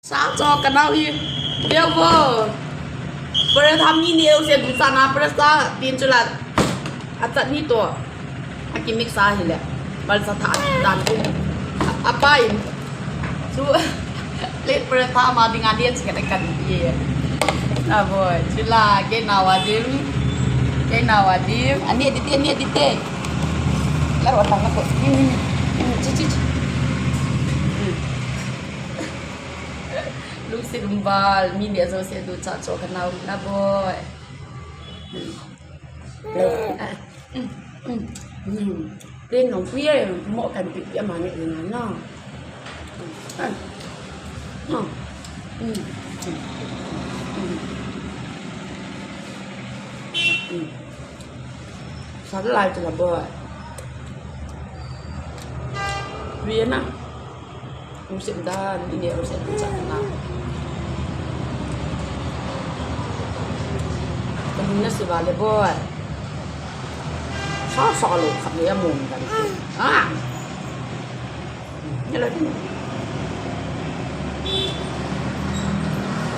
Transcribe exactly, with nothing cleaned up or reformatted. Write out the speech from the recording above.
Sa cho ka nau hi. Veu vo. Paratha mi ni eu se du sa na paratha tin chu la. A chutney to. A ki mix a hile. Bal sa tha dan ku. A pa in. Chu. Plate paratha ma ding a ni a chi ka kan ye. Na boy. Chu la ke na wa dim. Ke na wa dim. Ani di te, ani di te. La ro ta na ko. Chi chi chi. Lungset um val, mi neh jouse ducha cho ka nau na boy. Plate nong pui e, mo kan pi pi ama neh na na. Sa lai chu la boy. Ri na. Lungset dan, i neh lungset dan cha na. Ka lung na se va le boy. Sa sa lo khat le a mong dan. Ah. Ni lo.